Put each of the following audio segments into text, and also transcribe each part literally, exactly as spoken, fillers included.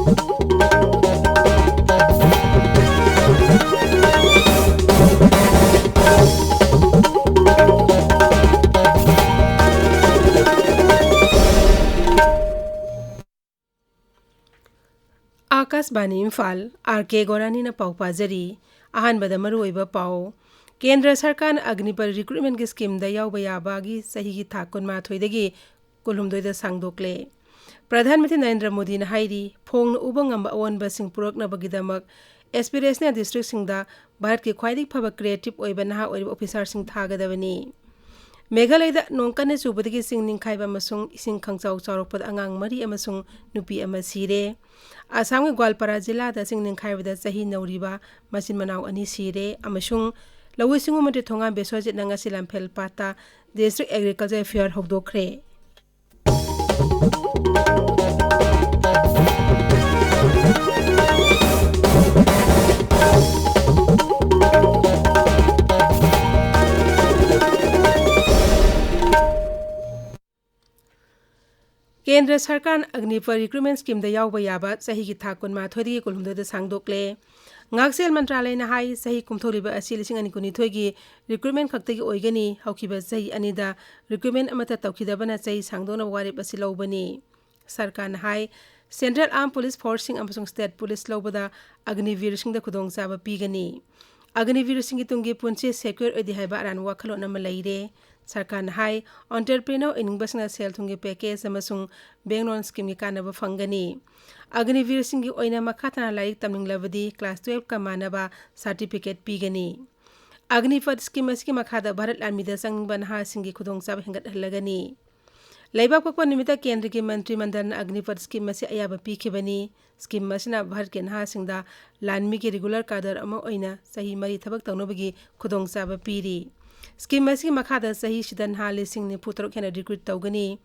ꯑꯥꯀꯥꯁꯕꯥꯅꯤ Imphal, R ꯀꯦ ꯒꯣꯔꯥꯅꯤꯅ ꯄꯥꯎ ꯄꯥꯖꯔꯤ꯫ ꯑꯍꯥꯟꯕꯗ ꯃꯔꯨꯑꯣꯏꯕ ꯄꯥꯎ꯫ ꯀꯦꯟꯗ꯭ꯔ ꯁꯔꯀꯥꯔꯅ ꯑꯒꯅꯤꯄꯊ ꯔꯤꯀ꯭ꯔꯨꯠꯃꯦꯟꯒꯤ ꯁ꯭ꯀꯤꯝꯗ ꯌꯥꯎꯕ ꯌꯥꯕꯒꯤ ꯆꯍꯤꯒꯤ ꯊꯥ ꯀꯨꯟꯃꯥꯊꯣꯏꯗꯒꯤ ꯀꯨꯟꯍꯨꯝꯗꯣꯏꯗ ꯁꯥꯡꯗꯣꯛꯂꯦ꯫ ꯄ꯭ꯔꯙꯥꯟ ꯃꯟꯇ꯭ꯔꯤ ꯅꯔꯦꯟꯗ꯭ꯔ ꯃꯣꯗꯤꯅ ꯍꯥꯏꯔꯤ, ꯐꯣꯡꯅ ꯎꯕ ꯉꯝꯕ ꯑꯑꯣꯟꯕꯁꯤꯡ ꯄꯨꯔꯛꯅꯕꯒꯤꯗꯃꯛ ꯑꯦꯁꯄꯤꯔꯦꯁꯅꯦꯜ ꯗꯤꯁꯇ꯭ꯔꯤꯛꯁꯤꯡꯗ ꯚꯥꯔꯠꯀꯤ ꯈ꯭ꯋꯥꯏꯗꯒꯤ ꯐꯕ ꯀ꯭ꯔꯤꯌꯦꯇꯤꯚ ꯑꯣꯏꯕ ꯅꯍꯥ ꯑꯣꯏꯔꯤꯕ ꯑꯣꯐꯤꯁꯥꯔꯁꯤꯡ ꯊꯥꯒꯗꯕꯅꯤ꯫ ꯃꯦꯘꯥꯂꯌꯗ ꯅꯣꯡ ꯀꯟꯅ ꯆꯨꯕꯗꯒꯤ ꯆꯤꯡ ꯅꯤꯡꯈꯥꯏꯕ ꯑꯃꯁꯨꯡ ꯏꯁꯤꯡ ꯈꯪꯆꯥꯎ ꯆꯥꯎꯔꯛꯄꯗ ꯑꯉꯥꯡ ꯃꯔꯤ ꯑꯃꯁꯨꯡ ꯅꯨꯄꯤ ꯑꯃ ꯁꯤꯔꯦ꯫ ꯑꯁꯥꯝꯒꯤ ꯒ꯭ꯋꯥꯜꯄꯥꯔꯥ ꯖꯤꯂꯥꯗ ꯆꯤꯡ ꯅꯤꯡꯈꯥꯏꯕꯗ ꯆꯍꯤ ꯅꯧꯔꯤꯕ ꯃꯆꯤꯟ ꯃꯅꯥꯎ ꯑꯅꯤ ꯁꯤꯔꯦ ꯑꯃꯁꯨꯡ ꯂꯧꯎ ꯁꯤꯡꯎ ꯃꯟꯇ꯭ꯔꯤ ꯊꯣꯉꯥꯝ ꯕꯤꯁ꯭ꯋꯖꯤꯠꯅ ꯉꯁꯤ ꯂꯝꯐꯦꯜ ꯄꯥꯠꯇ District Agriculture Fair ꯍꯧꯗꯣꯛꯈ꯭ꯔꯦ꯫ ꯀꯦꯟꯗ꯭ꯔ ꯁꯔꯀꯥꯔꯅ ꯑꯒꯅꯤꯄꯊ ꯔꯤꯀ꯭ꯔꯨꯠꯃꯦꯟ ꯁ꯭ꯀꯤꯝꯗ ꯌꯥꯎꯕ ꯌꯥꯕ ꯆꯍꯤꯒꯤ ꯊꯥ ꯀꯨꯟꯃꯥꯊꯣꯏꯗꯒꯤ ꯀꯨꯟꯍꯨꯝꯗꯣꯏꯗ ꯁꯥꯡꯗꯣꯛꯂꯦ꯫ ꯉꯥꯛꯁꯦꯜ ꯃꯟꯇ꯭ꯔꯥꯂꯌꯅ ꯍꯥꯏ, ꯆꯍꯤ ꯀꯨꯝꯊꯣꯛꯂꯤꯕ ꯑꯁꯤ ꯂꯤꯁꯤꯡ ꯑꯅꯤ ꯀꯨꯟꯅꯤꯊꯣꯏꯒꯤ ꯔꯤꯀ꯭ꯔꯨꯠꯃꯦꯟ ꯈꯛꯇꯒꯤ ꯑꯣꯏꯒꯅꯤ꯫ ꯍꯧꯈꯤꯕ ꯆꯍꯤ ꯑꯅꯤꯗ ꯔꯤꯀ꯭ꯔꯨꯠꯃꯦꯟ ꯑꯃꯠꯇ ꯇꯧꯈꯤꯗꯕꯅ ꯆꯍꯤ ꯁꯥꯡꯗꯣꯛꯅꯕ ꯋꯥꯔꯦꯞ ꯑꯁꯤ ꯂꯧꯕꯅꯤ꯫ ꯁꯔꯀꯥꯔꯅ ꯍꯥꯏ, Central Armed Police Forceꯁꯤꯡ ꯑꯃꯁꯨꯡ State Police ꯂꯧꯕꯗ ꯑꯒꯅꯤꯚꯤꯔꯁꯤꯡꯗ ꯈꯨꯗꯣꯡꯆꯥꯕ ꯄꯤꯒꯅꯤ꯫ ꯑꯒꯅꯤꯚꯤꯔꯁꯤꯡꯒꯤ ꯇꯨꯡꯒꯤ ꯄꯨꯟꯁꯤ ꯁꯦꯀ꯭ꯌꯣꯔ ꯑꯣꯏꯗꯦ ꯍꯥꯏꯕ ꯑꯔꯥꯟꯕ ꯋꯥꯈꯜꯂꯣꯟ ꯑꯃ ꯂꯩꯔꯦ꯫ ꯁꯔꯀꯥꯔꯅ ꯍꯥꯏ, entrepreneur ꯑꯣꯏꯅꯤꯡꯕꯁꯤꯡꯅ ꯁꯦꯜ ꯊꯨꯝꯒꯤ ꯄꯦꯀꯦꯖ ꯑꯃꯁꯨꯡ ꯕꯦꯡꯛ ꯂꯣꯟ ꯁ꯭ꯀꯤꯝꯒꯤ ꯀꯥꯟꯅꯕ ꯐꯪꯒꯅꯤ꯫ ꯑꯒꯅꯤꯚꯤꯔꯁꯤꯡꯒꯤ ꯑꯣꯏꯅ ꯃꯈꯥ ꯇꯥꯅ ꯂꯥꯏꯔꯤꯛ ꯇꯝꯅꯤꯡꯂꯕꯗꯤ class twelveꯀ ꯃꯥꯟꯅꯕ ꯁꯥꯔꯇꯤꯐꯤꯀꯦꯠ ꯄꯤꯒꯅꯤ꯫ ꯑꯒꯅꯤꯄꯊ ꯁ꯭ꯀꯤꯝ ꯑꯁꯤꯒꯤ ꯃꯈꯥꯗ ꯚꯥꯔꯠ ꯂꯥꯟꯃꯤꯗ ꯆꯪꯅꯤꯡꯕ ꯅꯍꯥꯁꯤꯡꯒꯤ ꯈꯨꯗꯣꯡꯆꯥꯕ ꯍꯦꯟꯒꯠꯍꯜꯂꯒꯅꯤ꯫ ꯂꯩꯕꯥꯛ ꯄꯣꯛꯄ ꯅꯨꯃꯤꯠꯇ ꯀꯦꯟꯗ꯭ꯔꯒꯤ ꯃꯟꯇ꯭ꯔꯤ ꯃꯟꯗꯜꯅ ꯑꯒꯅꯤꯄꯊ ꯁ꯭ꯀꯤꯝ ꯑꯁꯤ ꯑꯌꯥꯕ ꯄꯤꯈꯤꯕꯅꯤ꯫ ꯁ꯭ꯀꯤꯝ ꯑꯁꯤꯅ ꯚꯥꯔꯠꯀꯤ ꯅꯍꯥꯁꯤꯡꯗ ꯂꯥꯟꯃꯤꯒꯤ ꯔꯤꯒꯨꯂꯔ ꯀꯥꯗꯔ ꯑꯃ ꯑꯣꯏꯅ ꯆꯍꯤ ꯃꯔꯤ ꯊꯕꯛ ꯇꯧꯅꯕꯒꯤ ꯈꯨꯗꯣꯡꯆꯥꯕ ꯄꯤꯔꯤ꯫ ꯁ꯭ꯀꯤꯝ ꯑꯁꯤꯒꯤ ꯃꯈꯥꯗ ꯆꯍꯤꯁꯤꯗ ꯅꯍꯥ ꯂꯤꯁꯤꯡ ꯅꯤꯐꯨ ꯇꯔꯨꯛ ꯍꯦꯟꯅ ꯔꯤꯀ꯭ꯔꯨꯠ ꯇꯧꯒꯅꯤ꯫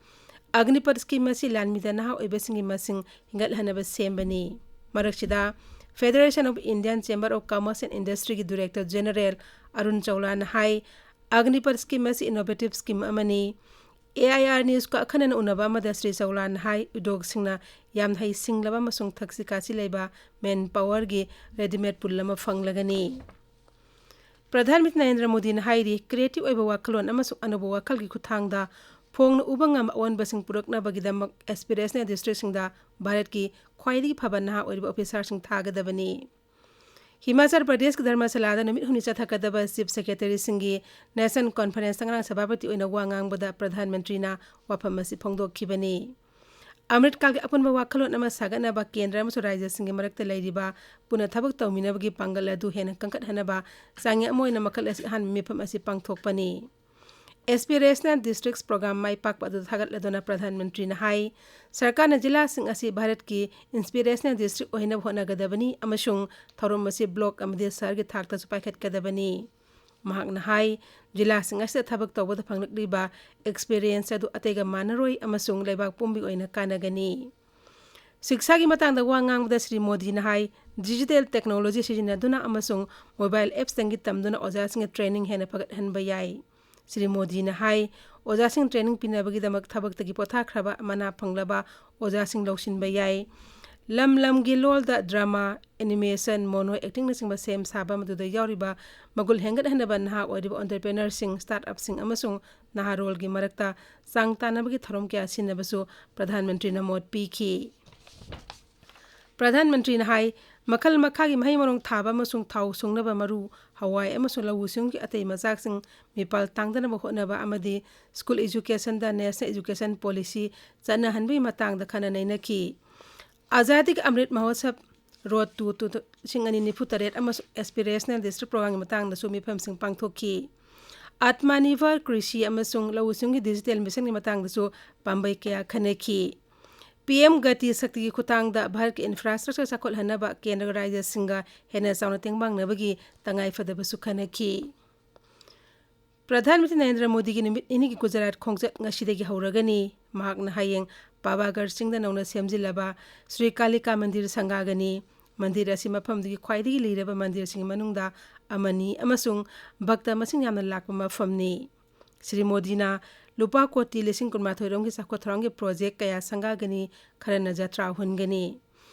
ꯑꯒꯅꯤꯄꯊ ꯁ꯭ꯀꯤꯝ ꯑꯁꯤ ꯂꯥꯟꯃꯤꯗ ꯅꯍꯥ ꯑꯣꯏꯕꯁꯤꯡꯒꯤ ꯃꯁꯤꯡ ꯍꯦꯟꯒꯠꯍꯟꯅꯕ ꯁꯦꯝꯕꯅꯤ꯫ ꯃꯔꯛꯁꯤꯗ, Federation of Indian Chamber of Commerce and Industryꯒꯤ Director General ꯑꯔꯨꯟ ꯆꯧꯂꯥꯅ ꯍꯥꯏ, ꯑꯒꯅꯤꯄꯊ ꯁ꯭ꯀꯤꯝ ꯑꯁꯤ innovative ꯁ꯭ꯀꯤꯝ ꯑꯃꯅꯤ꯫ ꯑꯦ ꯑꯥꯏ ꯑꯥꯔ ꯅ꯭ꯌꯨꯁꯀ ꯑꯈꯟꯅꯅ ꯎꯅꯕ ꯑꯃꯗ ꯁ꯭ꯔꯤ ꯆꯧꯂꯥꯟꯅ ꯍꯥꯏ, ꯎꯗ꯭ꯌꯣꯒꯁꯤꯡꯅ ꯌꯥꯝꯅ ꯍꯩꯁꯤꯡꯂꯕ ꯑꯃꯁꯨꯡ ꯊꯛꯁꯤ ꯈꯥꯁꯤ ꯂꯩꯕ ꯃꯦꯟ ꯄꯥꯋꯔꯒꯤ ꯔꯦꯗꯤꯃꯦꯗ ꯄꯨꯜ ꯑꯃ ꯐꯪꯂꯒꯅꯤ꯫ ꯄ꯭ꯔꯙꯥꯟ ꯃꯟꯇ꯭ꯔꯤ ꯅꯔꯦꯟꯗ꯭ꯔ ꯃꯣꯗꯤꯅ ꯍꯥꯏꯔꯤ, ꯀ꯭ꯔꯤꯌꯦꯇꯤꯚ ꯑꯣꯏꯕ ꯋꯥꯈꯜꯂꯣꯟ ꯑꯃꯁꯨꯡ ꯑꯅꯧꯕ ꯋꯥꯈꯜꯒꯤ ꯈꯨꯠꯊꯥꯡꯗ ꯐꯣꯡꯅ ꯎꯕ ꯉꯝꯕ ꯑꯑꯣꯟꯕꯁꯤꯡ ꯄꯨꯔꯛꯅꯕꯒꯤꯗꯃꯛ ꯑꯦꯁꯄꯤꯔꯦꯁꯅꯦꯜ ꯗꯤꯁꯇ꯭ꯔꯤꯛꯁꯤꯡꯗ ꯚꯥꯔꯠꯀꯤ ꯈ꯭ꯋꯥꯏꯗꯒꯤ ꯐꯕ ꯅꯍꯥ ꯑꯣꯏꯔꯤꯕ ꯑꯣꯐꯤꯁꯥꯔꯁꯤꯡ ꯊꯥꯒꯗꯕꯅꯤ꯫ ꯍꯤꯃꯥꯆꯜ ꯄ꯭ꯔꯗꯦꯁꯀꯤ ꯙꯔꯃꯁꯥꯂꯥꯗ ꯅꯨꯃꯤꯠ ꯍꯨꯝꯅꯤ ꯆꯠꯊꯒꯗꯕ ꯆꯤꯐ ꯁꯦꯀ꯭ꯔꯦꯇꯔꯤꯁꯤꯡꯒꯤ ꯅꯦꯁꯅꯦꯜ ꯀꯣꯟꯐꯔꯦꯟꯁꯇ ꯉꯔꯥꯡ ꯁꯚꯥꯄꯇꯤ ꯑꯣꯏꯅ ꯋꯥ ꯉꯥꯡꯕꯗ ꯄ꯭ꯔꯙꯥꯟ ꯃꯟꯇ꯭ꯔꯤꯅ ꯋꯥꯐꯝ ꯑꯁꯤ ꯐꯣꯡꯗꯣꯛꯈꯤꯕꯅꯤ꯫ ꯑꯃ꯭ꯔꯤꯠꯀꯥꯜꯒꯤ ꯑꯄꯨꯟꯕ ꯋꯥꯈꯜꯂꯣꯟ ꯑꯃ ꯁꯥꯒꯠꯅꯕ ꯀꯦꯟꯗ꯭ꯔ ꯑꯃꯁꯨꯡ ꯔꯥꯖ꯭ꯌꯁꯤꯡꯒꯤ ꯃꯔꯛꯇ ꯂꯩꯔꯤꯕ ꯄꯨꯟꯅ ꯊꯕꯛ ꯇꯧꯃꯤꯟꯅꯕꯒꯤ ꯄꯥꯡꯒꯜ ꯑꯗꯨ ꯍꯦꯟꯅ ꯀꯟꯈꯠꯍꯟꯅꯕ ꯆꯥꯡꯌꯦꯡ ꯑꯃ ꯑꯣꯏꯅ ꯃꯈꯜ ꯑꯁꯤ ꯑꯍꯥꯟꯕ ꯃꯤꯐꯝ ꯑꯁꯤ ꯄꯥꯡꯊꯣꯛꯄꯅꯤ꯫ ꯑꯦꯁꯄꯤꯔꯦꯁꯅꯦꯜ ꯗꯤꯁꯇ꯭ꯔꯤꯛꯁ ꯄ꯭ꯔꯣꯒ꯭ꯔꯥꯝ ꯃꯥꯏ ꯄꯥꯛꯄ ꯑꯗꯨ ꯊꯥꯒꯠꯂꯗꯨꯅ ꯄ꯭ꯔꯙꯥꯟ ꯃꯟꯇ꯭ꯔꯤꯅ ꯍꯥꯏ, ꯁꯔꯀꯥꯔꯅ ꯖꯤꯂꯥꯁꯤꯡ ꯑꯁꯤ ꯚꯥꯔꯠꯀꯤ ꯏꯟꯁꯄꯤꯔꯦꯁꯅꯦꯜ ꯗꯤꯁꯇ꯭ꯔꯤꯛ ꯑꯣꯏꯅꯕ ꯍꯣꯠꯅꯒꯗꯕꯅꯤ ꯑꯃꯁꯨꯡ ꯊꯧꯔꯝ ꯑꯁꯤ ꯕ꯭ꯂꯣꯛ ꯑꯃꯗꯤ ꯁꯍꯔꯒꯤ ꯊꯥꯛꯇꯁꯨ ꯄꯥꯏꯈꯠꯀꯗꯕꯅꯤ꯫ ꯃꯍꯥꯛꯅ ꯍꯥꯏ, ꯖꯤꯂꯥꯁꯤꯡ ꯑꯁꯤꯗ ꯊꯕꯛ ꯇꯧꯕꯗ ꯐꯪꯂꯛꯂꯤꯕ ꯑꯦꯛꯁꯄꯤꯔꯤꯌꯦꯟꯁ ꯑꯗꯨ ꯑꯇꯩꯒ ꯃꯥꯟꯅꯔꯣꯏ ꯑꯃꯁꯨꯡ ꯂꯩꯕꯥꯛ ꯄꯨꯝꯕꯒꯤ ꯑꯣꯏꯅ ꯀꯥꯟꯅꯒꯅꯤ꯫ ꯁꯤꯛꯁꯥꯒꯤ ꯃꯇꯥꯡꯗ ꯋꯥ ꯉꯥꯡꯕꯗ ꯁ꯭ꯔꯤ ꯃꯣꯗꯤꯅ ꯍꯥꯏ, ꯗꯤꯖꯤꯇꯦꯜ ꯇꯦꯛꯅꯣꯂꯣꯖꯤ ꯁꯤꯖꯤꯟꯅꯗꯨꯅ ꯑꯃꯁꯨꯡ ꯃꯣꯕꯥꯏꯜ ꯑꯦꯞꯁꯇꯒꯤ ꯇꯝꯗꯨꯅ ꯑꯣꯖꯥꯁꯤꯡꯒꯤ ꯇ꯭ꯔꯦꯅꯤꯡ ꯍꯦꯟꯅ ꯐꯒꯠꯍꯟꯕ ꯌꯥꯏ꯫ ꯁ꯭ꯔꯤ ꯃꯣꯗꯤꯅ ꯍꯥꯏ, ꯑꯣꯖꯥꯁꯤꯡ ꯇ꯭ꯔꯦꯅꯤꯡ ꯄꯤꯅꯕꯒꯤꯗꯃꯛ ꯊꯕꯛꯇꯒꯤ ꯄꯣꯊꯥꯈ꯭ꯔꯕ ꯃꯅꯥ ꯐꯪꯂꯕ ꯑꯣꯖꯥꯁꯤꯡ ꯂꯧꯁꯤꯟꯕ ꯌꯥꯏ꯫ ꯂꯝ ꯂꯝꯒꯤ ꯂꯣꯜꯗ ꯗ꯭ꯔꯃꯥ, ꯑꯦꯅꯤꯃꯦꯁꯟ, ꯃꯣꯅꯣ ꯑꯦꯛꯇꯤꯡꯅꯆꯤꯡꯕ ꯁꯦꯝ ꯁꯥꯕ, ꯃꯗꯨꯗ ꯌꯥꯎꯔꯤꯕ ꯃꯒꯨꯟ ꯍꯦꯟꯒꯠꯍꯟꯅꯕ ꯅꯍꯥ ꯑꯣꯏꯔꯤꯕ ꯑꯣꯟꯇꯔꯄ꯭ꯔꯦꯅꯔꯁꯤꯡ, ꯁ꯭ꯇꯥꯔꯠ ꯑꯞꯁꯤꯡ ꯑꯃꯁꯨꯡ ꯅꯍꯥꯔꯣꯜꯒꯤ ꯃꯔꯛꯇ ꯆꯥꯡ ꯇꯥꯟꯅꯕꯒꯤ ꯊꯧꯔꯝ ꯀꯌꯥ ꯁꯤꯟꯅꯕꯁꯨ ꯄ꯭ꯔꯙꯥꯟ ꯃꯟꯇ꯭ꯔꯤꯅ ꯃꯣꯠ ꯄꯤꯈꯤ꯫ ꯄ꯭ꯔꯙꯥꯟ ꯃꯟꯇ꯭ꯔꯤꯅ ꯍꯥꯏ, ꯃꯈꯜ ꯃꯈꯥꯒꯤ ꯃꯍꯩ ꯃꯔꯣꯡ ꯊꯥꯕ ꯑꯃꯁꯨꯡ ꯊꯥꯎ ꯁꯨꯡꯅꯕ ꯃꯔꯨ, ꯍꯋꯥꯏ ꯑꯃꯁꯨꯡ ꯂꯧꯎ ꯁꯤꯡꯎꯒꯤ ꯑꯇꯩ ꯃꯆꯥꯛꯁꯤꯡ ꯃꯤꯄꯥꯜ ꯇꯥꯡꯗꯅꯕ ꯍꯣꯠꯅꯕ ꯑꯃꯗꯤ ꯁ꯭ꯀꯨꯜ ꯏꯖꯨꯀꯦꯁꯟꯗ ꯅꯦꯁꯅꯦꯜ ꯏꯖꯨꯀꯦꯁꯟ ꯄꯣꯂꯤꯁꯤ ꯆꯠꯅꯍꯟꯕꯒꯤ ꯃꯇꯥꯡꯗ ꯈꯟꯅ ꯅꯩꯅꯈꯤ꯫ ꯑꯖꯥꯗꯤ ꯀꯤ ꯑꯃ꯭ꯔꯤꯠ ꯃꯍꯣꯠꯁꯕ, ꯔꯣꯗ ꯇꯨ ꯇꯨ ꯂꯤꯁꯤꯡ ꯑꯅꯤ ꯅꯤꯐꯨ ꯇꯔꯦꯠ ꯑꯃꯁꯨꯡ ꯑꯦꯁꯄꯤꯔꯦꯁꯅꯦꯜ ꯗꯤꯁꯇ꯭ꯔꯤꯛ ꯄ꯭ꯔꯣꯒ꯭ꯔꯥꯝꯒꯤ ꯃꯇꯥꯡꯗꯁꯨ ꯃꯤꯐꯝꯁꯤꯡ ꯄꯥꯡꯊꯣꯛꯈꯤ꯫ ꯑꯥꯠꯃꯥꯅꯤꯔꯚꯔ ꯀ꯭ꯔꯤꯁꯤ ꯑꯃꯁꯨꯡ ꯂꯧꯎ ꯁꯤꯡꯎꯒꯤ ꯗꯤꯖꯤꯇꯦꯜ ꯃꯤꯁꯟꯒꯤ ꯃꯇꯥꯡꯗꯁꯨ ꯄꯥꯝꯕꯩ ꯀꯌꯥ ꯈꯟꯅꯈꯤ꯫ ꯄꯤ ꯑꯦꯝ ꯒꯇꯤ ꯁꯛꯇꯤꯒꯤ ꯈꯨꯠꯊꯥꯡꯗ ꯚꯥꯔꯠꯀꯤ ꯏꯟꯐ꯭ꯔꯥꯁ꯭ꯇ꯭ꯔꯛꯆꯔ ꯆꯥꯎꯈꯠꯍꯟꯅꯕ ꯀꯦꯟꯗ꯭ꯔꯒ ꯔꯥꯖ꯭ꯌꯁꯤꯡꯒ ꯍꯦꯟꯅ ꯆꯥꯎꯅ ꯇꯦꯡꯕꯥꯡꯅꯕꯒꯤ ꯇꯉꯥꯏꯐꯗꯕꯁꯨ ꯈꯟꯅꯈꯤ꯫ ꯄ꯭ꯔꯙꯥꯟ ꯃꯟꯇ꯭ꯔꯤ ꯅꯔꯦꯟꯗ꯭ꯔ ꯃꯣꯗꯤꯒꯤ ꯅꯨꯃꯤꯠ ꯅꯤꯅꯤꯒꯤ ꯒꯨꯖꯔꯥꯠ ꯈꯣꯡꯆꯠ ꯉꯁꯤꯗꯒꯤ ꯍꯧꯔꯒꯅꯤ꯫ ꯃꯍꯥꯛꯅ ꯍꯌꯦꯡ ꯄꯥꯕꯥꯒꯔ ꯆꯤꯡꯗ ꯅꯧꯅ ꯁꯦꯝꯖꯤꯜꯂꯕ ꯁ꯭ꯔꯤ ꯀꯥꯂꯤꯀꯥ ꯃꯟꯗꯤꯔ ꯁꯪꯒꯥꯒꯅꯤ꯫ ꯃꯟꯗꯤꯔ ꯑꯁꯤ ꯃꯐꯝꯗꯨꯒꯤ ꯈ꯭ꯋꯥꯏꯗꯒꯤ ꯂꯤꯔꯕ ꯃꯟꯗꯤꯔꯁꯤꯡꯒꯤ ꯃꯅꯨꯡꯗ ꯑꯃꯅꯤ ꯑꯃꯁꯨꯡ ꯚꯛꯇ ꯃꯁꯤꯡ ꯌꯥꯝꯅ ꯂꯥꯛꯄ ꯃꯐꯝꯅꯤ꯫ ꯁ꯭ꯔꯤ ꯃꯣꯗꯤꯅ ꯂꯨꯄꯥ ꯀꯣꯇꯤ ꯂꯤꯁꯤꯡ ꯀꯨꯟꯃꯥꯊꯣꯏ ꯔꯣꯝꯒꯤ ꯆꯥꯎꯈꯠ ꯊꯧꯔꯥꯡꯒꯤ ꯄ꯭ꯔꯣꯖꯦꯛ ꯀꯌꯥ ꯁꯪꯒꯥꯒꯅꯤ, ꯈꯔꯅ ꯖꯇ꯭ꯔꯥ ꯍꯨꯟꯒꯅꯤ꯫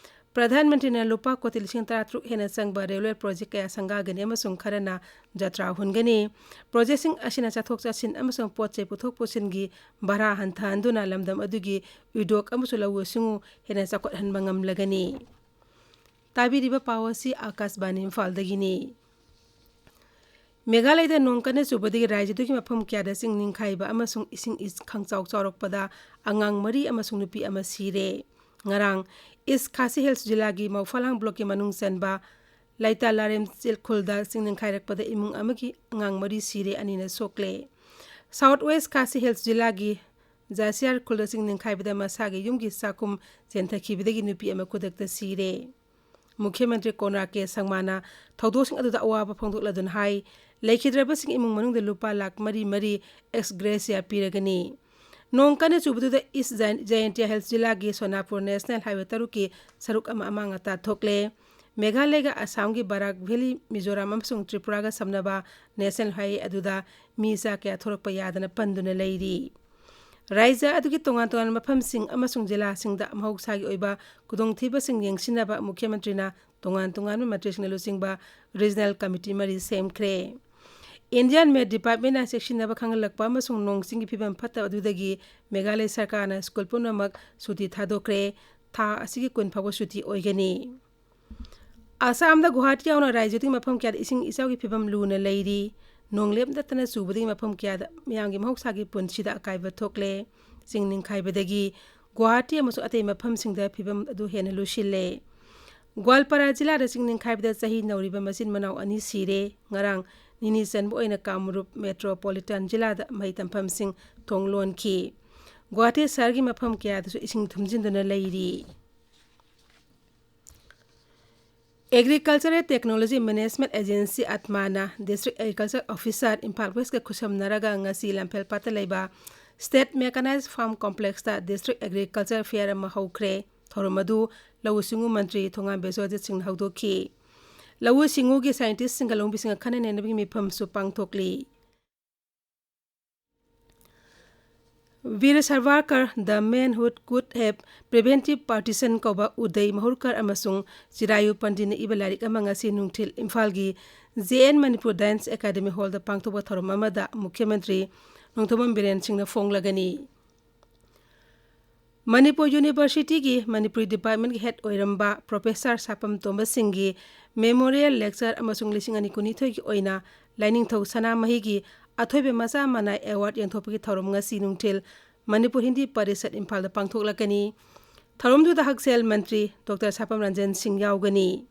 ꯄ꯭ꯔꯙꯥꯟ ꯃꯟꯇ꯭ꯔꯤꯅ ꯂꯨꯄꯥ ꯀꯣꯇꯤ ꯂꯤꯁꯤꯡ ꯇꯔꯥꯇꯔꯨꯛ ꯍꯦꯟꯅ ꯆꯪꯕ ꯔꯦꯜꯋꯦ ꯄ꯭ꯔꯣꯖꯦꯛ ꯀꯌꯥ ꯁꯪꯒꯥꯒꯅꯤ ꯑꯃꯁꯨꯡ ꯈꯔꯅ ꯖꯇ꯭ꯔꯥ ꯍꯨꯟꯒꯅꯤ꯫ ꯄ꯭ꯔꯣꯖꯦꯛꯁꯤꯡ ꯑꯁꯤꯅ ꯆꯠꯊꯣꯛ ꯆꯠꯁꯤꯟ ꯑꯃꯁꯨꯡ ꯄꯣꯠ ꯆꯩ ꯄꯨꯊꯣꯛ ꯄꯨꯁꯤꯟꯒꯤ ꯚꯔꯥ ꯍꯟꯊꯍꯟꯗꯨꯅ ꯂꯝꯗꯝ ꯑꯗꯨꯒꯤ ꯎꯗ꯭ꯌꯣꯛ ꯑꯃꯁꯨꯡ ꯂꯧꯎ ꯁꯤꯡꯎ ꯍꯦꯟꯅ ꯆꯥꯎꯈꯠꯍꯟꯕ ꯉꯝꯂꯒꯅꯤ꯫ ꯇꯥꯕꯤꯔꯤꯕ ꯄꯥꯎ ꯑꯁꯤ ꯑꯥꯀꯥꯁꯕꯥꯅꯤ ꯏꯝꯐꯥꯜꯗꯒꯤꯅꯤ꯫ ꯃꯦꯘꯥꯂꯌꯗ ꯅꯣꯡ ꯀꯟꯅ ꯆꯨꯕꯗꯒꯤ ꯔꯥꯖ꯭ꯌꯗꯨꯒꯤ ꯃꯐꯝ ꯀꯌꯥꯗ ꯆꯤꯡ ꯅꯤꯡꯈꯥꯏꯕ ꯑꯃꯁꯨꯡ ꯏꯁꯤꯡ ꯏꯆ-, ꯈꯪꯆꯥꯎ ꯆꯥꯎꯔꯛꯄꯗ ꯑꯉꯥꯡ ꯃꯔꯤ ꯑꯃꯁꯨꯡ ꯅꯨꯄꯤ ꯑꯃ ꯁꯤꯔꯦ꯫ ꯉꯔꯥꯡ ꯏꯁ ꯈꯥꯁꯤ ꯍꯤꯜꯁ ꯖꯤꯂꯥꯒꯤ ꯃꯧꯐꯥꯂꯥꯡ ꯕ꯭ꯂꯣꯛꯀꯤ ꯃꯅꯨꯡ ꯆꯟꯕ ꯂꯩꯇꯥ ꯂꯥꯔꯦꯝ ꯈꯨꯜꯗ ꯆꯤꯡ ꯅꯤꯡꯈꯥꯏꯔꯛꯄꯗ ꯏꯃꯨꯡ ꯑꯃꯒꯤ ꯑꯉꯥꯡ ꯃꯔꯤ ꯁꯤꯔꯦ, ꯑꯅꯤꯅ ꯁꯣꯛꯂꯦ꯫ ꯁꯥꯎꯠ ꯋꯦꯁ ꯈꯥꯁꯤ ꯍꯤꯜꯁ ꯖꯤꯂꯥꯒꯤ ꯖꯥꯁꯤꯌꯥꯔ ꯈꯨꯜꯗ ꯆꯤꯡ ꯅꯤꯡꯈꯥꯏꯕꯗ ꯃꯁꯥꯒꯤ ꯌꯨꯝꯒꯤ ꯆꯥꯛꯈꯨꯝ ꯆꯦꯟꯊꯈꯤꯕꯗꯒꯤ ꯅꯨꯄꯤ ꯑꯃ ꯈꯨꯗꯛꯇ ꯁꯤꯔꯦ꯫ ꯃꯨꯈ꯭ꯌ ꯃꯟꯇ꯭ꯔꯤ ꯀꯣꯟꯔꯥꯗ ꯀꯦ ꯁꯪꯃꯥꯅ ꯊꯧꯗꯣꯛꯁꯤꯡ ꯑꯗꯨꯗ ꯑꯋꯥꯕ ꯐꯣꯡꯗꯣꯛꯂꯗꯨꯅ ꯍꯥꯏ, ꯂꯩꯈꯤꯗ꯭ꯔꯕꯁꯤꯡ ꯏꯃꯨꯡ ꯃꯅꯨꯡꯗ ꯂꯨꯄꯥ ꯂꯥꯈ ꯃꯔꯤ ꯃꯔꯤ ex gratia ꯄꯤꯔꯒꯅꯤ꯫ ꯅꯣꯡ ꯀꯟꯅ ꯆꯨꯕꯗꯨꯗ ꯏꯁ ꯖꯌꯟ-, ꯖꯌꯟꯇꯤꯌꯥ ꯍꯤꯜꯁ ꯖꯤꯂꯥꯒꯤ ꯁꯣꯅꯥꯄꯨꯔ ꯅꯦꯁꯅꯦꯜ ꯍꯥꯏꯋꯦ ꯇꯔꯨꯛꯀꯤ ꯁꯔꯨꯛ ꯑꯃ ꯑꯃꯥꯡ ꯑꯇꯥ ꯊꯣꯛꯂꯦ꯫ ꯃꯦꯘꯥꯂꯌꯒ ꯑꯁꯥꯝꯒꯤ ꯕꯔꯥꯛ ꯚꯦꯂꯤ, ꯃꯤꯖꯣꯔꯥꯝ ꯑꯃꯁꯨꯡ ꯇ꯭ꯔꯤꯄꯨꯔꯥꯒ ꯁꯝꯅꯕ ꯅꯦꯁꯅꯦꯜ ꯍꯥꯏꯋꯦ ꯑꯗꯨꯗ ꯃꯤ ꯆꯥ ꯀꯌꯥ ꯊꯣꯔꯛꯄ ꯌꯥꯗꯅ ꯄꯟꯗꯨꯅ ꯂꯩꯔꯤ꯫ ꯔꯥꯖ꯭ꯌ ꯑꯗꯨꯒꯤ ꯇꯣꯉꯥꯟ ꯇꯣꯉꯥꯟꯕ ꯃꯐꯝꯁꯤꯡ ꯑꯃꯁꯨꯡ ꯖꯤꯂꯥꯁꯤꯡꯗ ꯃꯍꯧꯁꯥꯒꯤ ꯑꯣꯏꯕ ꯈꯨꯗꯣꯡꯊꯤꯕꯁꯤꯡ ꯌꯦꯡꯁꯤꯟꯅꯕ ꯃꯨꯈ꯭ꯌ ꯃꯟꯇ꯭ꯔꯤꯅ ꯇꯣꯉꯥꯟ ꯇꯣꯉꯥꯟꯕ ꯃꯟꯇ꯭ꯔꯤꯁꯤꯡꯅ ꯂꯨꯆꯤꯡꯕ ꯔꯤꯖꯅꯦꯜ ꯀꯃꯤꯇꯤ ꯃꯔꯤ ꯁꯦꯝꯈ꯭ꯔꯦ꯫ ꯏꯟꯗꯤꯌꯥꯟ ꯃꯦꯠ ꯗꯤꯄꯥꯔꯠꯃꯦꯟꯅ ꯆꯦꯛꯁꯤꯟꯅꯕ ꯈꯪꯍꯜꯂꯛꯄ ꯑꯃꯁꯨꯡ ꯅꯣꯡ ꯆꯤꯡꯒꯤ ꯐꯤꯕꯝ ꯐꯠꯇꯕ ꯑꯗꯨꯗꯒꯤ ꯃꯦꯘꯥꯂꯌ ꯁꯔꯀꯥꯔꯅ ꯁ꯭ꯀꯨꯜ ꯄꯨꯝꯅꯃꯛ ꯁꯨꯇꯤ ꯊꯥꯗꯣꯛꯈ꯭ꯔꯦ꯫ ꯊꯥ ꯑꯁꯤꯒꯤ ꯀꯨꯟ ꯐꯥꯎꯕ ꯁꯨꯇꯤ ꯑꯣꯏꯒꯅꯤ꯫ ꯑꯁꯥꯝꯗ ꯒꯨꯋꯥꯍꯥꯇꯤ ꯌꯥꯎꯅ ꯔꯥꯖ꯭ꯌꯗꯨꯒꯤ ꯃꯐꯝ ꯀꯌꯥꯗ ꯏꯁꯤꯡ ꯏꯆꯥꯎꯒꯤ ꯐꯤꯕꯝ ꯂꯨꯅ ꯂꯩꯔꯤ꯫ ꯅꯣꯡ ꯂꯦꯞꯇꯅ ꯆꯨꯕꯗꯒꯤ ꯃꯐꯝ ꯀꯌꯥꯗ ꯃꯤꯌꯥꯝꯒꯤ ꯃꯍꯧꯁꯥꯒꯤ ꯄꯨꯟꯁꯤꯗ ꯑꯀꯥꯏꯕ ꯊꯣꯛꯂꯦ꯫ ꯆꯤꯡ ꯅꯤꯡꯈꯥꯏꯕꯗꯒꯤ ꯒꯨꯋꯥꯍꯥꯇꯤ ꯑꯃꯁꯨꯡ ꯑꯇꯩ ꯃꯐꯝꯁꯤꯡꯗ ꯐꯤꯕꯝ ꯑꯗꯨ ꯍꯦꯟꯅ ꯂꯨꯁꯤꯜꯂꯦ꯫ ꯒ꯭ꯋꯥꯜꯄꯥꯔꯥ ꯖꯤꯂꯥꯗ ꯆꯤꯡ ꯅꯤꯡꯈꯥꯏꯕꯗ ꯆꯍꯤ ꯅꯧꯔꯤꯕ ꯃꯆꯤꯟ ꯃꯅꯥꯎ ꯑꯅꯤ ꯁꯤꯔꯦ꯫ ꯉꯔꯥꯡ ꯅꯤꯅꯤ ꯆꯟꯕ ꯑꯣꯏꯅ ꯀꯥꯃꯔꯨꯞ ꯃꯦꯇ꯭ꯔꯣꯄꯣꯂꯤꯇꯟ ꯖꯤꯂꯥꯗ ꯃꯍꯩ ꯇꯝꯐꯝꯁꯤꯡ ꯊꯣꯡ ꯂꯣꯟꯈꯤ꯫ ꯒꯨꯋꯥꯍꯥꯇꯤ ꯁꯍꯔꯒꯤ ꯃꯐꯝ ꯀꯌꯥꯗꯁꯨ ꯏꯁꯤꯡ ꯊꯨꯝꯖꯤꯟꯗꯨꯅ ꯂꯩꯔꯤ꯫ Agricultural Technology Management Agency, ꯑꯠꯃꯥꯅ District Agriculture Officer, Imphal West ꯀ ꯈꯨꯠꯁꯝꯅꯔꯒ ꯉꯁꯤ ꯂꯝꯐꯦꯜꯄꯥꯠꯇ ꯂꯩꯕ State Mechanized Farm Complex ꯇ District Agriculture Fair ꯑꯃ ꯍꯧꯈ꯭ꯔꯦ꯫ ꯊꯧꯔꯝ ꯑꯗꯨ ꯂꯧꯎ ꯁꯤꯡꯎ ꯃꯟꯇ꯭ꯔꯤ ꯊꯣꯉꯥꯝ ꯕꯤꯁ꯭ꯋꯖꯤꯠ ꯁꯤꯡꯅ ꯍꯧꯗꯣꯛꯈꯤ꯫ ꯂꯧꯎ ꯁꯤꯡꯎꯒꯤ scientist ꯁꯤꯡꯒ ꯂꯧꯃꯤꯁꯤꯡꯒ ꯈꯟꯅ ꯅꯩꯅꯕꯒꯤ ꯃꯤꯐꯝꯁꯨ ꯄꯥꯡꯊꯣꯛꯂꯤ꯫ ꯚꯤꯔ ꯁꯥꯚꯔꯀꯔ, The Manhood Could Have Prevented Partition ꯀꯧꯕ ꯎꯗꯩ ꯃꯍꯨꯔꯀꯔ ꯑꯃꯁꯨꯡ ꯆꯤꯔꯥꯌꯨ ꯄꯟꯗꯤꯠꯅ ꯏꯕ ꯂꯥꯏꯔꯤꯛ ꯑꯃ ꯉꯁꯤ ꯅꯨꯡꯊꯤꯜ ꯏꯝꯐꯥꯜꯒꯤ J and Manipur dance academy ꯍꯣꯜꯗ ꯄꯥꯡꯊꯣꯛꯄ ꯊꯧꯔꯝ ꯑꯃꯗ ꯃꯨꯈ꯭ꯌ ꯃꯟꯇ꯭ꯔꯤ ꯅꯣꯡꯊꯣꯝꯕꯝ ꯕꯤꯔꯦꯟ ꯁꯤꯡꯅ ꯐꯣꯡꯂꯒꯅꯤ꯫ ꯃꯅꯤꯄꯨꯔ ꯌꯨꯅꯤꯚꯔꯁꯤꯇꯤꯒꯤ ꯃꯅꯤꯄꯨꯔꯤ ꯗꯤꯄꯥꯔꯠꯃꯦꯟꯒꯤ ꯍꯦꯗ ꯑꯣꯏꯔꯝꯕ ꯄ꯭ꯔꯣꯐꯦꯁꯔ ꯁꯥꯄꯝ ꯇꯣꯝꯕ ꯁꯤꯡꯒꯤ ꯃꯦꯃꯣꯔꯤꯌꯦꯜ ꯂꯦꯛꯆꯔ ꯑꯃꯁꯨꯡ ꯂꯤꯁꯤꯡ ꯑꯅꯤ ꯀꯨꯟꯅꯤꯊꯣꯏꯒꯤ ꯑꯣꯏꯅ ꯂꯥꯏꯅꯤꯡꯊꯧ ꯁꯅꯥꯃꯍꯤꯒꯤ ꯑꯊꯣꯏꯕ ꯃꯆꯥ ꯃꯅꯥꯏ ꯑꯦꯋꯥꯔꯗ ꯌꯦꯟꯊꯣꯛꯄꯒꯤ ꯊꯧꯔꯝ ꯉꯁꯤ ꯅꯨꯡꯊꯤꯜ ꯃꯅꯤꯄꯨꯔ ꯍꯤꯟꯗꯤ ꯄꯔꯤꯁꯠ ꯏꯝꯐꯥꯜꯗ ꯄꯥꯡꯊꯣꯛꯂꯛꯀꯅꯤ꯫ ꯊꯧꯔꯝꯗꯨꯗ ꯍꯛꯁꯦꯜ ꯃꯟꯇ꯭ꯔꯤ ꯗꯣꯛꯇꯔ ꯁꯥꯄꯝ ꯔꯟꯖꯟ ꯁꯤꯡ ꯌꯥꯎꯒꯅꯤ꯫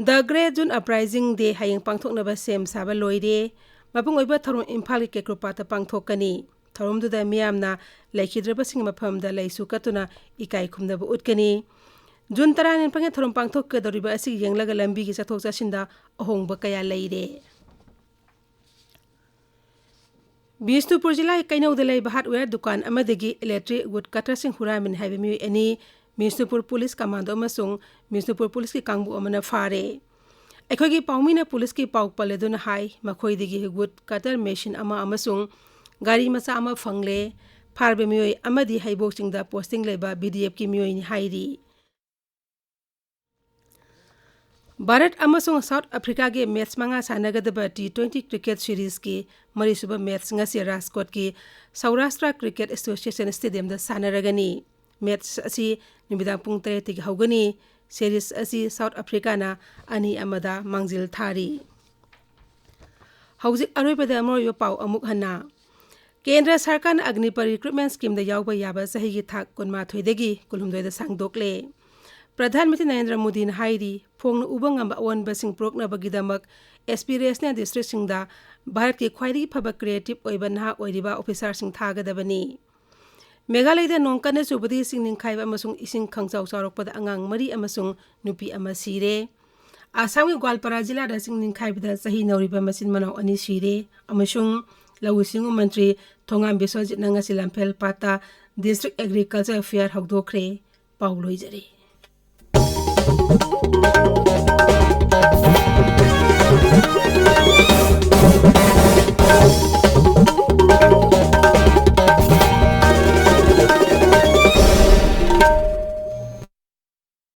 The Great June Uprising Day ꯍꯌꯦꯡ ꯄꯥꯡꯊꯣꯛꯅꯕ ꯁꯦꯝ ꯁꯥꯕ ꯂꯣꯏꯔꯦ꯫ ꯃꯄꯨꯡ ꯑꯣꯏꯕ ꯊꯧꯔꯝ ꯏꯝꯐꯥꯜꯒꯤ ꯀꯦꯀ꯭ꯔꯨꯄꯥꯠꯇ ꯄꯥꯡꯊꯣꯛꯀꯅꯤ꯫ ꯊꯧꯔꯝꯗꯨꯗ ꯃꯤꯌꯥꯝꯅ ꯂꯩꯈꯤꯗ꯭ꯔꯕꯁꯤꯡꯒꯤ ꯃꯐꯝꯗ ꯂꯩꯁꯨ ꯀꯠꯇꯨꯅ ꯏꯀꯥꯏ ꯈꯨꯝꯅꯕ ꯎꯠꯀꯅꯤ꯫ ꯖꯨꯟ ꯇꯔꯥꯅꯤꯄꯥꯟꯒꯤ ꯊꯧꯔꯝ ꯄꯥꯡꯊꯣꯛꯀꯗꯧꯔꯤꯕ ꯑꯁꯤ ꯌꯦꯡꯂꯒ ꯂꯝꯕꯤꯒꯤ ꯆꯠꯊꯣꯛ ꯆꯠꯁꯤꯟꯗ ꯑꯍꯣꯡꯕ ꯀꯌꯥ ꯂꯩꯔꯦ꯫ ꯕꯤꯁꯅꯨꯄꯨꯔ ꯖꯤꯂꯥꯒꯤ ꯀꯩꯅꯧꯗ ꯂꯩꯕ ꯍꯥꯔꯗꯋꯦꯌꯔ ꯗꯨꯀꯥꯟ ꯑꯃꯗꯒꯤ ꯏꯂꯦꯛꯇ꯭ꯔꯤꯛ ꯋꯨꯗ ꯀꯠꯇꯔꯁꯤꯡ ꯍꯨꯔꯥꯟꯕꯅꯤ ꯍꯥꯏꯕ ꯃꯤꯑꯣꯏ ꯑꯅꯤ ꯕꯤꯁꯅꯨꯄꯨꯔ ꯄꯨꯂꯤꯁ ꯀꯃꯥꯟꯗꯣ ꯑꯃꯁꯨꯡ ꯕꯤꯁꯅꯨꯄꯨꯔ ꯄꯨꯂꯤꯁꯀꯤ ꯀꯥꯡꯕꯨ ꯑꯃꯅ ꯐꯥꯔꯦ꯫ ꯑꯩꯈꯣꯏꯒꯤ ꯄꯥꯎꯃꯤꯅ ꯄꯨꯂꯤꯁꯀꯤ ꯄꯥꯎ ꯄꯜꯂꯗꯨꯅ ꯍꯥꯏ, ꯃꯈꯣꯏꯗꯒꯤ ꯋꯨꯗ ꯀꯠꯇꯔ ꯃꯦꯁꯤꯟ ꯑꯃ ꯑꯃꯁꯨꯡ ꯒꯥꯔꯤ ꯃꯆꯥ ꯑꯃ ꯐꯪꯂꯦ꯫ ꯐꯥꯔꯕ ꯃꯤꯑꯣꯏ ꯑꯃꯗꯤ ꯍꯩꯕꯣꯛ ꯆꯤꯡꯗ ꯄꯣꯁꯇꯤꯡ ꯂꯩꯕ ꯕꯤ ꯗꯤ ꯑꯦꯐꯀꯤ ꯃꯤꯑꯣꯏꯅꯤ ꯍꯥꯏꯔꯤ꯫ ꯚꯥꯔꯠ ꯑꯃꯁꯨꯡ ꯁꯥꯎꯠ ꯑꯐ꯭ꯔꯤꯀꯥꯒꯤ ꯃꯦꯠꯆ ꯃꯉꯥ ꯁꯥꯟꯅꯒꯗꯕ ꯇꯤ ꯇ꯭ꯋꯦꯟꯇꯤ ꯀ꯭ꯔꯤꯀꯦꯠ ꯁꯤꯔꯤꯖꯀꯤ ꯃꯔꯤꯁꯨꯕ ꯃꯦꯠꯆ ꯉꯁꯤ ꯔꯥꯖꯀꯣꯠꯀꯤ ꯁꯧꯔꯥꯁꯇ꯭ꯔ ꯀ꯭ꯔꯤꯀꯦꯠ ꯑꯦꯁꯣꯁꯤꯌꯦꯁꯟ ꯁ꯭ꯇꯦꯗꯤꯌꯝꯗ ꯁꯥꯟꯅꯔꯒꯅꯤ꯫ ꯃꯦꯠꯆ ꯑꯁꯤ ꯅꯨꯃꯤꯗꯥꯡ ꯄꯨꯡ ꯇꯔꯦꯠꯇꯒꯤ ꯍꯧꯒꯅꯤ꯫ ꯁꯤꯔꯤꯖ ꯑꯁꯤ ꯁꯥꯎꯠ ꯑꯐ꯭ꯔꯤꯀꯥꯅ ꯑꯅꯤ ꯑꯃꯗ ꯃꯥꯡꯖꯤꯜ ꯊꯥꯔꯤ꯫ ꯍꯧꯖꯤꯛ ꯑꯔꯣꯏꯕꯗ ꯃꯔꯨꯑꯣꯏꯕ ꯄꯥꯎ ꯑꯃꯨꯛ ꯍꯟꯅ꯫ ꯀꯦꯟꯗ꯭ꯔ ꯁꯔꯀꯥꯔꯅ ꯑꯒ꯭ꯅꯤꯄꯔ ꯔꯤꯀ꯭ꯔꯨꯠꯃꯦꯟ ꯁ꯭ꯀꯤꯝꯗ ꯌꯥꯎꯕ ꯌꯥꯕ ꯆꯍꯤꯒꯤ ꯊꯥꯛ ꯀꯨꯟꯃꯥꯊꯣꯏꯗꯒꯤ ꯀꯨꯟꯍꯨꯝꯗꯣꯏꯗ ꯁꯥꯡꯗꯣꯛꯂꯦ꯫ ꯄ꯭ꯔꯙꯥꯟ ꯃꯟꯇ꯭ꯔꯤ ꯅꯔꯦꯟꯗ꯭ꯔ ꯃꯣꯗꯤꯅ ꯍꯥꯏꯔꯤ, ꯐꯣꯡꯅ ꯎꯕ ꯉꯝꯕ ꯑꯑꯣꯟꯕꯁꯤꯡ ꯄꯨꯔꯛꯅꯕꯒꯤꯗꯃꯛ ꯑꯦꯁꯄꯤꯔꯦꯁꯅꯦꯜ ꯗꯤꯁꯇ꯭ꯔꯤꯛꯁꯤꯡꯗ ꯚꯥꯔꯠꯀꯤ ꯈ꯭ꯋꯥꯏꯗꯒꯤ ꯐꯕ ꯀ꯭ꯔꯤꯌꯦꯇꯤꯚ ꯑꯣꯏꯕ ꯅꯍꯥ ꯑꯣꯏꯔꯤꯕ ꯑꯣꯐꯤꯁꯥꯔꯁꯤꯡ ꯊꯥꯒꯗꯕꯅꯤ꯫ ꯃꯦꯘꯥꯂꯌꯗ ꯅꯣꯡ ꯀꯟꯅ ꯆꯨꯕꯗꯒꯤ ꯆꯤꯡ ꯅꯤꯡꯈꯥꯏꯕ ꯑꯃꯁꯨꯡ ꯏꯁꯤꯡ ꯈꯪꯆꯥꯎ ꯆꯥꯎꯔꯛꯄꯗ ꯑꯉꯥꯡ ꯃꯔꯤ ꯑꯃꯁꯨꯡ ꯅꯨꯄꯤ ꯑꯃ ꯁꯤꯔꯦ꯫ ꯑꯁꯥꯝꯒꯤ ꯒ꯭ꯋꯥꯜꯄꯥꯔꯥ ꯖꯤꯂꯥꯗ ꯆꯤꯡ ꯅꯤꯡꯈꯥꯏꯕꯗ ꯆꯍꯤ ꯅꯧꯔꯤꯕ ꯃꯆꯤꯟ ꯃꯅꯥꯎ ꯑꯅꯤ ꯁꯤꯔꯦ ꯑꯃꯁꯨꯡ ꯂꯧꯎ ꯁꯤꯡꯎ ꯃꯟꯇ꯭ꯔꯤ ꯊꯣꯉꯥꯝ ꯕꯤꯁ꯭ꯋꯖꯤꯠꯅ ꯉꯁꯤ ꯂꯝꯐꯦꯜ ꯄꯥꯠꯇ ꯗꯤꯁꯇ꯭ꯔꯤꯛ ꯑꯦꯒ꯭ꯔꯤꯀꯜꯆꯔ ꯐꯤꯌꯔ ꯍꯧꯗꯣꯛꯈ꯭ꯔꯦ꯫ ꯄꯥꯎ ꯂꯣꯏꯖꯔꯦ꯫